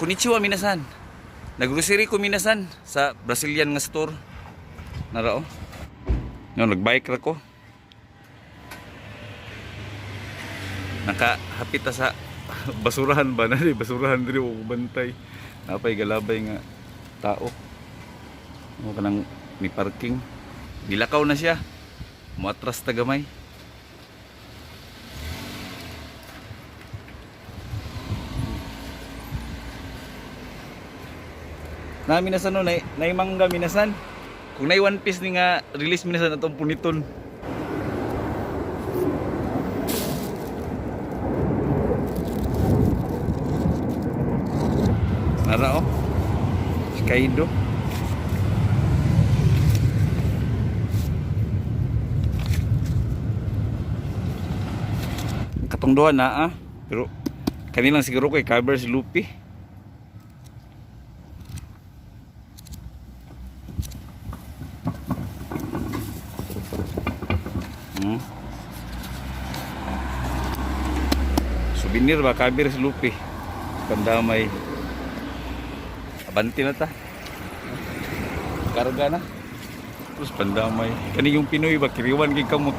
Konnichiwa, minasan. Naggrocery ko, minasan, sa Brazilian nga store. Nara oh. No, nagbike ra ko. Nakahapit ta sa basurahan ba na di basurahan diri og bantay. Napay galabay nga tao. Mo kanang ni parking. Gilakaw na siya. Muatras ta gamay. Na minasan no, nay, nay mangga minasan. Kung nay One Piece ni nga release minasan atong puniton. Nara oh. Kaido. Katong duha na ah. Pero kanilang siguro kay cover si Luffy. Souvenir ba cover si Luffy. Pandamay. Abanti na ta. Karga na. Terus pandamay. Kani yung Pinoy ba kiriwan kay kamot.